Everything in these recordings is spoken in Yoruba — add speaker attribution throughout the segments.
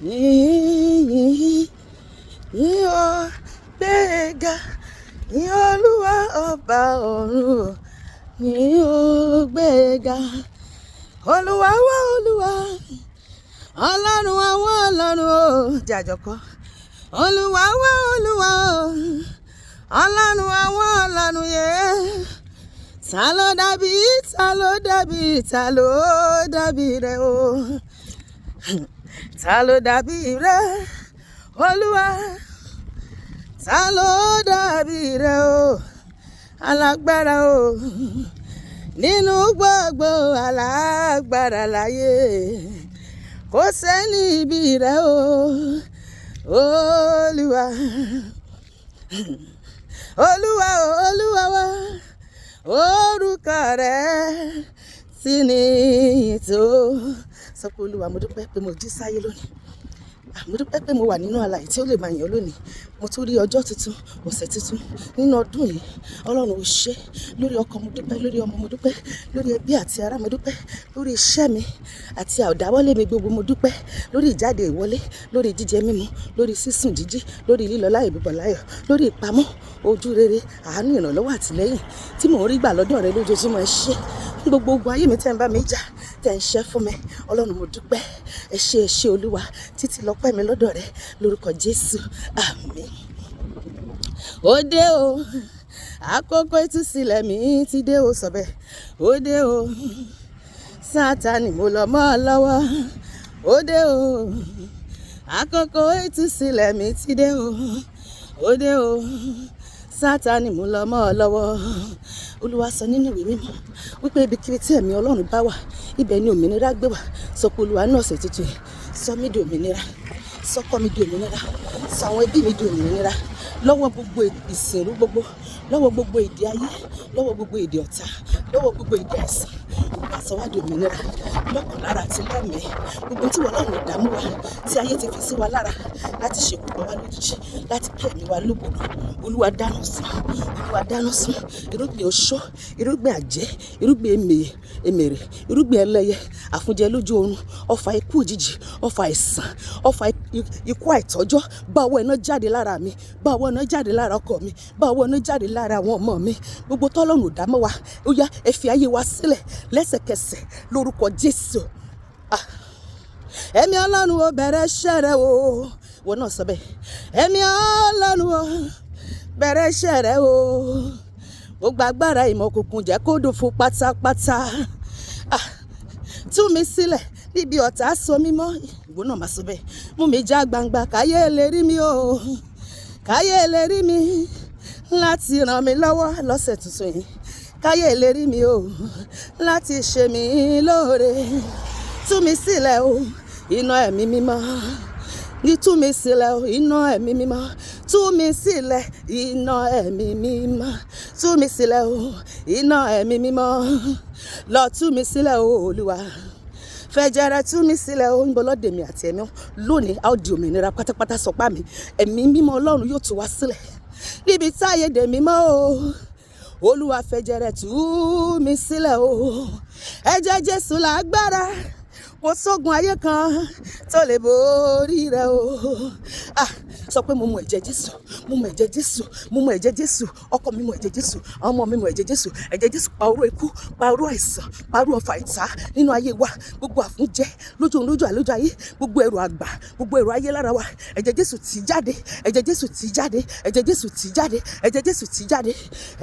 Speaker 1: Yìn yìn yìn ó, gbéga. Yìn Olúwa ọba ọ̀run, yìn ó, gbéga. Olúwa wá, Olúwa, Ọlọ́run àwọn ọlọ́run o, jàjọkọ́. Olúwa wá, Olúwa o, Ọlọ́run àwọn ọlọ́run yẹ. Ta ló dàbí, ta ló dàbí, ta ló dàbí rẹ o? Ta ló dàbí rẹ, Olúwa? Ta ló dàbí rẹ o? Alágbára o. Nínú gbogbo alágbára láyé, kò sẹ́ni bí rẹ o, Olúwa. Olúwa o, Olúwa wa, orúkọ rẹ tí ní tó. Sọ pé Olúwa, mo dúpẹ́ pé mo jí sáyé lónìí. Mo dúpẹ́ pé mo wà nínú alààyè tí ó lè máa yàn lónìí. Mo tún rí ọjọ́ tuntun, ọ̀sẹ̀ tuntun nínú ọdún yìí. Ọlọ́run ò ṣe. Lórí ọkọ mo dúpẹ́, lórí ọmọ mo dúpẹ́, lórí ẹbí àti ará mo dúpẹ́, lórí iṣẹ́ mi àti àdáwọ́lé mi gbogbo mo dúpẹ́, lórí ìjáde ìwọlé, lórí jíjẹ mímu, lórí sísùn jíjí, lórí lílọ láyọ̀ bíbọ̀ láyọ̀, lórí ìpamọ́, ojú rere, àánú, ìrànlọ́wọ́ àtìlẹ́yìn tí mò ń rí gbà lọ́dọ̀ rẹ lójoojúmọ́. Ẹ ṣé fún gbogbo ogun ayé mi tẹ́ ń bá mi jà, tẹ́ ń ṣẹ́ fún mi. Ọlọ́run, mo dúpẹ́. Ẹ ṣé, ẹ ṣé Olúwa, títí lọ́pẹ́ mi lọ́dọ̀ rẹ lórúkọ Jésù. Àmín. Ó dé o, àkókò ìtúsílẹ̀ mi ti dé o, sọ bẹ́ẹ̀. Ó dé o, Sátánì, mo lọ mọ́ ọ lọ́wọ́. Ó dé o, àkókò ìtúsílẹ̀ mi ti dé o. Ó dé o, Sátánì, mo lọ mọ́ ọ lọ́wọ́. Olúwa sọ nínú ìwé mímọ́ wípé ibikíbi tí ẹ̀mí Ọlọ́run bá wà, ibẹ̀ ni òmìnira gbé wà. Sọ pé Olúwa, ní ọ̀sẹ̀ tuntun yìí, sọ mí di òmìnira, sọkọ mi di òmìnira, sọ àwọn ẹbí mi di òmìnira lọ́wọ́ gbogbo ìsìnrú gbogbo, lọ́wọ́ gbogbo èdè ayé, lọ́wọ́ gbogbo èdè ọ̀tá, lọ́wọ́ gbogbo èdè àìsàn. Olúwa, sọ wá di òmìnira lọ́kàn, lára àti lẹ́mìí. Gbogbo tí wọ́n Ọlọ́run dààmú wa, tí ayé ti fi sí wa lára láti ṣekú pa wá lójijì, láti kí ẹ̀mí wa lógbòdò, Olúwa, dáná sun. Olúwa, dáná sun irúgbìn oṣó, irúgbìn àjẹ́, irúgbìn èmèrè, irúgbìn ẹlẹ́yẹ, àfúnjẹ lójú oorun, ọfà ikú òjijì, ọfà àìsàn, ọfà ikú àìtọ́jọ́. Bá ọwọ́ iná jáde lára mi, bá ọwọ́ iná jáde lára ọkọ mi, bá ọwọ́ iná jáde lára àwọn ọmọ mi. Gbogbo tọ́lọ́run ò dá mọ́ wa, ó yá, ẹ fi ayé wa sílẹ̀ lẹ́sẹ̀kẹsẹ̀ lórúkọ Jésù. Ah. Ẹ̀mí Ọlọ́run ó bẹ̀rẹ̀ iṣẹ́ rẹ̀ o. Wọ́n náà sọ bẹ́ẹ̀. Ẹ̀mí Ọlọ́run ó bẹ̀rẹ̀ iṣẹ́ rẹ̀ o. Gbogbo agbára ìmọ̀ òkùnkùn, jẹ́ kó dòfo pátápátá. Ah. Tú mi sílẹ̀ níbi ọ̀tá so mí mọ́. Ìwọ náà máa sọ bẹ́ẹ̀. Mú mi já gbangba káyé lè rí mi o, káyé lè rí mi láti ràn mí lọ́wọ́ lọ́sẹ̀ tuntun yìí, káyé lè rí mi o láti ṣe mí lóore. Tú mi sílẹ̀ o, iná ẹ̀mí mímọ́ ní, tú mi sílẹ̀ o, iná ẹ̀mí mímọ́, tú mi sílẹ̀, iná ẹ̀mí mímọ́, tú mi sílẹ̀ o, iná ẹ̀mí mímọ́, lọ tú mi sílẹ̀ o. Olúwa, fẹ̀jẹ̀rẹ̀ tú mi sílẹ̀ o. Ń bọ́ lọ́dẹ̀ mi àti ẹ̀mí lónìí, a ó di òmìnira pátápátá. Sọpá mi, ẹ̀mí mímọ́ Ọlọ́run yóò tú wa sílẹ̀ níbi táyé dè mí mọ́ o. Olúwa, fẹ̀jẹ̀rẹ̀ tú mi sílẹ̀ o. Ẹ̀jẹ̀ Jésù lágbára, kò sógun ayé kan tó lè borí rẹ̀ o. Ah, sọ pé mo mu ẹ̀jẹ̀ Jésù, mo mu ẹ̀jẹ̀ Jésù, mo mu ẹ̀jẹ̀ Jésù. Ọkọ mi mu ẹ̀jẹ̀ Jésù, àwọn ọmọ mi mu ẹ̀jẹ̀ Jésù. Ẹ̀jẹ̀ Jésù pa oró ikú, pa oró àìsàn, pa oró ọfà ìta nínú ayé wa. Gbogbo àfúnjẹ lójú òun, lójú àlójú ayé, gbogbo ẹrù àgbà, gbogbo ẹrù ayé lára wa, ẹ̀jẹ̀ Jésù tì jáde. Ẹ̀jẹ̀ Jésù tì jáde. Ẹ̀jẹ̀ Jésù tì jáde. Ẹ̀jẹ̀ Jésù tì jáde.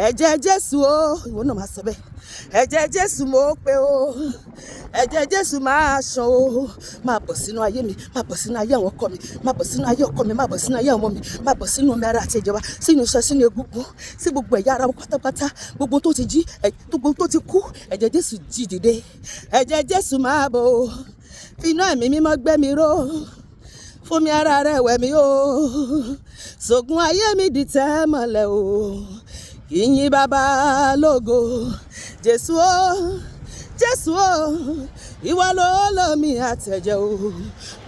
Speaker 1: Ẹ̀jẹ̀ Jésù o. Ìwọ náà máa sọ bẹ́ẹ̀. Ẹ̀jẹ̀ Jésù mo pe o, ẹ̀jẹ̀ Jésù máa ṣàn o. Máa bọ̀ sínú ayé mi, máa bọ̀ sínú ayé àwọn ọkọ mi, máa bọ̀ sínú ayé ọkọ mi, máa bọ̀ sínú ayé ọmọ mi, máa bọ̀ sínú omi ara àti ìjọba, sínú iṣan, sínú egungun, sí gbogbo ẹ̀yà ara wa pátápátá. Gbogbo tó ti jí, gbogbo tó ti kú, ẹ̀jẹ̀ Jésù jí dìde. Ẹ̀jẹ̀ Jésù máa bọ̀ o. Fi iná ẹ̀mí mímọ́ gbé mi ró, fún mi ara rẹ̀ wẹ̀ mí o. Sògùn ayé mi di tẹ́ mọ́lẹ̀ o. Ìyìn Bàbá lógo. Jésù o, Jésù o. Ìwọ ló lómi àtẹ̀jẹ̀ o.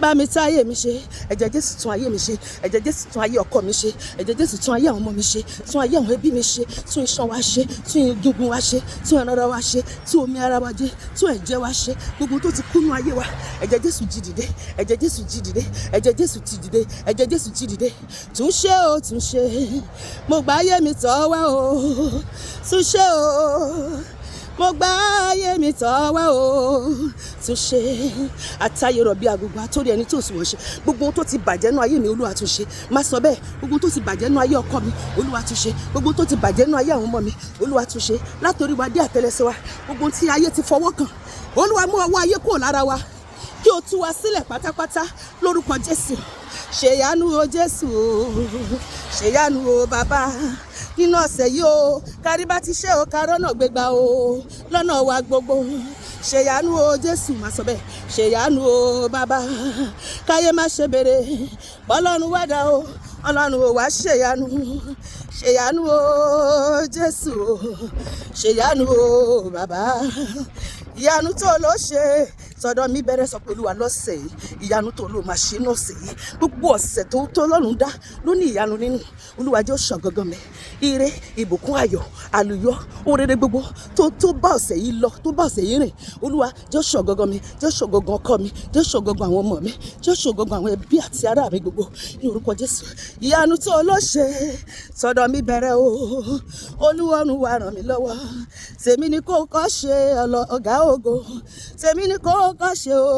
Speaker 1: Bá mi tún ayé mi ṣe. Ẹ̀jẹ̀ Jésù tún ayé mi ṣe. Ẹ̀jẹ̀ Jésù tún ayé ọkọ mi ṣe. Ẹ̀jẹ̀ Jésù tún ayé àwọn ọmọ mi ṣe. Tún ayé àwọn ẹbí mi ṣe. Tún iṣan wa ṣe. Tún egungun wa ṣe. Tún ẹran ara wa ṣe. Tún omi ara wa jẹ. Tún ẹ̀jẹ̀ wa ṣe. Gbogbo tó ti kúnú ayé wa. Ẹ̀jẹ̀ Jésù jí dìde. Ẹ̀jẹ̀ Jésù jí dìde. Ẹ̀jẹ̀ Jésù jí dìde. Ẹ̀jẹ̀ Jésù jí dìde. Tún ṣe o, tún ṣe. Mo gbà ayé mi tọ́wọ́ o. Tún ṣe o. Mo gbà ayé mi tọ́wọ́ o. Tún ṣe. Àtayé rọ̀ bí agogo àtórí ẹni tó sì wọ́n ṣe. Gbogbo ohun tó ti bàjẹ́ nú ayé mi, Olúwa tún ṣe. Má sọ bẹ́ẹ̀. Gbogbo ohun tó ti bàjẹ́ nú ayé ọkọ mi, Olúwa tún ṣe. Gbogbo ohun tó ti bàjẹ́ nú ayé àwọn ọmọ mi, Olúwa tún ṣe. Látorí wa dé àtẹlẹsẹ̀ wa, gbogbo ohun tí ayé ti fọwọ́ kàn, Olúwa mú ọwọ́ ayé kúrò lára wa, kí o tú wa sílẹ̀ pátápátá lórúkọ Jésù. Ṣèyanu o Jésù o, ṣèyanu o bàbá. Nínú ọ̀sẹ̀ yìí o, kárí bá ti ṣe o, kárọ́ náà gbégbá o lọ́nà wa gbogbo. Ṣèyanu o Jésù, má sọ bẹ́ẹ̀. Ṣèyanu o bàbá, káyé má ṣe béèrè bọ́lọ́run wá dá o, Ọlọ́run ò wá ṣèyanu. Ṣèyanu o Jésù o, ṣèyanu o bàbá. Ìyanu tó ló ṣe sọ́dọ̀ mi bẹ̀rẹ̀, sọ pé Olúwa lọ́sẹ̀ yìí, ìyanu tó ló máa ṣe lọ́sẹ̀ yìí. Gbogbo ọ̀sẹ̀ tó lọ́run dá ló ní ìyanu nínú. Olúwa jẹ́ ó ṣàn gangan mi. Ire, ìbùkún, ayọ̀, àlùyọ, orere gbogbo tó bá ọ̀sẹ̀ yìí lọ, tó bá ọ̀sẹ̀ yìí rìn, Olúwa jẹ́ ó ṣàn gangan mi, jẹ́ ó ṣàn gangan ọkọ mi, jẹ́ ó ṣàn gangan àwọn ọmọ mi, jẹ́ ó ṣàn gangan àwọn ẹbí àti ará mi gbogbo ní orúkọ Jésù. Ìyanu tó ló ṣe sọ́dọ̀ mi bẹ̀rẹ̀ o. Olúwarun wa ràn mí lọ́wọ́. Tèmi ni kò kọ́ ṣe ọ̀gá ògo. Tèmi ni kò kọ́ ṣe o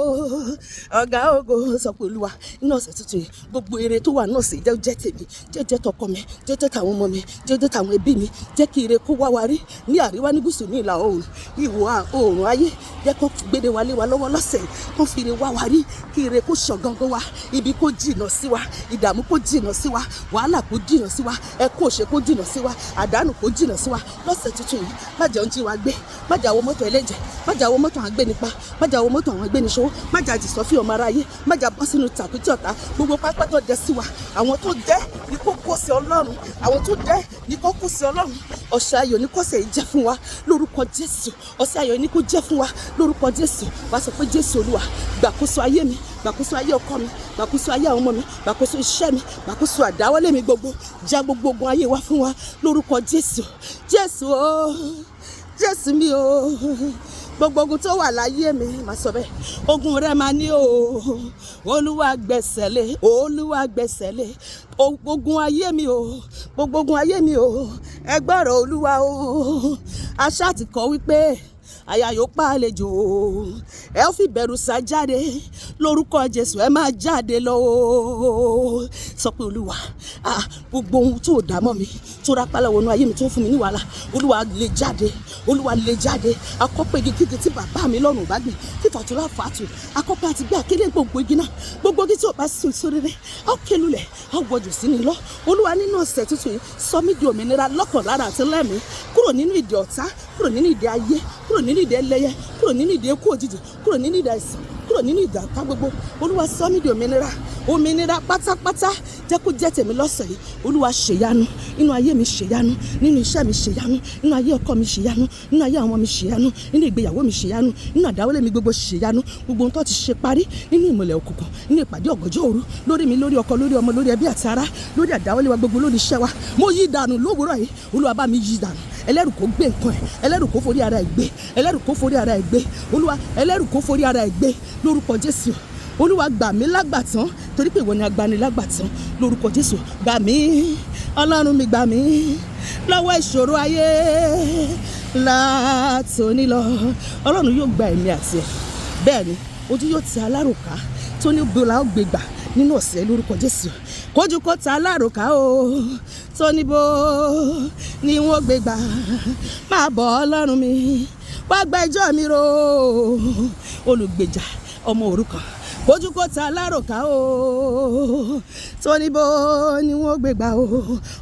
Speaker 1: ọ̀gá ògo. Sọ pé Olúwa, nínú ọ̀sẹ̀ tuntun yìí, gbogbo ire tó wà nínú ọ̀sẹ̀ jẹ́ jẹ́ tèmi, jẹ́ jẹ́ tọkọ mi, jẹ́ jẹ́ tàwọn ọmọ mi, jẹ́ jẹ́ tàwọn ẹbí mi. Jẹ́ kí ire kó wá wa rí ní àríwá, ní gúúsù, ní ìlà oòrùn, ìwọ̀ oòrùn ayé. Jẹ́ kó gbére wa lé wa lọ́wọ́ lọ́sẹ̀, kó fi ire wá wa rí, kí ire kó ṣàn gangan wa, ibi kó jìnnà sí wa, ìdààmú kó jìnnà sí wa, wàhálà kó jìnnà sí wa, ẹkún òṣè kó jìnnà sí wa, àdánù kó jìnnà sí wa lọ́sẹ̀ tuntun yìí. Má jẹ́ ohun tí wa gbé, má jẹ́ àwọn mọ́tò ẹlẹ́jẹ̀, má jẹ́ àwọn mọ́tò àwọn agbénipa, má jẹ́ àwọn mọ́tò àwọn agbéniṣòwò, má jẹ́ àjìsọ́fì ọmọ aráyé, má jẹ́ bọ́ sínú tàkútì ọ̀tá. Gbogbo pápá tó dẹ sí wa, àwọn tó dẹ́ ní kó kó sí Ọlọ́run, àwọn tó dẹ́ ní kó kó sí Ọlọ́run. Ọ̀sẹ̀ ayọ̀ ní kọ́sẹ̀ yìí jẹ́ fún wa lórúkọ Jésù. Ọ̀sẹ̀ ayọ̀ ní kó jẹ́ fún wa lórúkọ Jésù. Wá sọ pé Jésù Olúwa, gbàkóso ayé mi, gbàkóso ayé ọkọ mi, gbàkóso ayé àwọn ọmọ mi, gbàkóso iṣẹ́ mi, gbàkóso àdáwọ́lé mi gbogbo. Já gbogbo ogun ayé wa fún wa lórúkọ Jésù. Jésù o, Jésù mi o, gbogbo ogun tó wà láyé mi, má sọ bẹ́ẹ̀, ogun rẹ máa ní o. Olúwa gbẹ̀sẹ̀ lé, Olúwa gbẹ̀sẹ̀ lé ogun ayé mi o, gbogbo ogun ayé mi o. Ẹ gbọ́rọ̀ Olúwa o. Aṣá ti kọ wípé àyà yóò pa àlejò, ẹ ó fi bẹ̀rù sá jáde lórúkọ Jésù. Ẹ máa jáde lọ o. Sọ pé Olúwa, gbogbo ohun tó dà mọ́ mi, tó rápálá wọnú ayé mi, tó fún mi ní wàhálà, Olúwa lè jáde, Olúwa lè jáde. Akọ́pẹ́ igi kígi tí bàbá mi lọ́rùn bá gbìn, fífà tó rà fàtù akọ́pẹ́ àti gbé àkélé gbogbo igi náà, gbogbo igi tí ò bá sùn sórí rẹ̀, á ké lulẹ̀, á wọjù sí ni lọ. Olúwa, nínú ọ̀sẹ̀ tuntun yìí, sọ mí di òmìnira lọ́kàn, lára àti lẹ́mìí, kúrò nínú ìdè ọ̀tá, kúrò nínú ìdè ayé, kúrò nínú ìdè ẹlẹ́yẹ, kúrò nínú ìdè ikú òjijì, kúrò nínú ìdè àìsàn, kúrò nínú ìdè ọ̀tá gbogbo. Olúwa, sọ mí di òmìnira, òmìnira pátápátá, jẹ́ kó jẹ́ tèmi lọ́sẹ̀ yìí. Olúwa, ṣèyanu nínú ayé mi, ṣèyanu nínú iṣẹ́ mi, ṣèyanu nínú ayé ọkọ mi, ṣèyanu nínú ayé àwọn ọmọ mi, ṣèyanu nínú ìgbéyàwó mi, ṣèyanu nínú àdáwọ́lé mi gbogbo, ṣèyanu. Gbogbo ohun tó ti ṣe parí nínú ìmọ̀lẹ̀ òkùnkùn, nínú ìpàdé ọ̀gànjọ́ òru, lórí mi, lórí ọkọ, lórí ọmọ, lórí ẹbí àti ará, lórí àdáwọ́lé wa gbogbo, lórí iṣẹ́ wa, mo yí dànù lówùúrọ̀ yìí. Olúwa, bá mi yí dànù. Ẹlẹ́rù kó gbé nǹkan ẹ̀, ẹlẹ́rù kó forí ara ẹ̀ gbé, ẹlẹ́rù kó forí ara ẹ̀ gbé. Olúwa, ẹlẹ́rù kó forí ara ẹ̀ gbé lórúkọ Jésù. Olúwa, gbà mí lágbàtán, torí pé ìwọ ni agbani lágbàtán lórúkọ Jésù. Gbà mí, Ọlọ́run mi, gbà mí lọ́wọ́ ìṣòro ayé látòní lọ. Ọlọ́run yóò gba ẹ̀mí àti ẹ̀. Bẹ́ẹ̀ ni ojú yóò ti aláròká tó ní bọ́lá ó gbégbà nínú ọ̀sẹ̀ lórúkọ Jésù. Kójú kó ta aláròká o tó ní bó ni wọ́n gbégbà. Máa bọ̀, Ọlọ́run mi, wá gba ẹjọ́ mi rò, olùgbèjà ọmọ òrukàn. Kójú kó ta aláròká o tó ní bó ni wọ́n gbégbá o.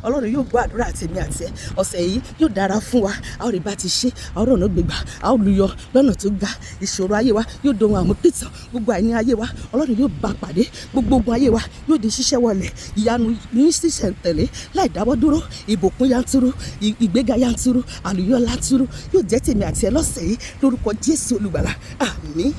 Speaker 1: Ọlọ́run yóò gbọ́ àdúrà tèmi àti ẹ̀. Ọ̀sẹ̀ yìí yóò dára fún wa. A ó rí bá ti ṣe, a ó rọ̀nà gbégbá, a ó lùyọ lọ́nà tó ga. Ìṣòro ayé wa yóò dohun àmúpìtàn. Gbogbo àìní ayé wa, Ọlọ́run yóò bá pàdé. Gbogbo ogun ayé wa yóò di ṣíṣẹ́ wọlé. Ìyanu ní ṣísẹ̀ntẹ̀lé láì dáwọ́ dúró, ìbùkún yanturu, ìgbéga yanturu, àlùyọ látúrú yóò jẹ́ tèmi àti ẹ lọ́sẹ̀ yìí lórúkọ Jésù Olùgbàlà. Àmín.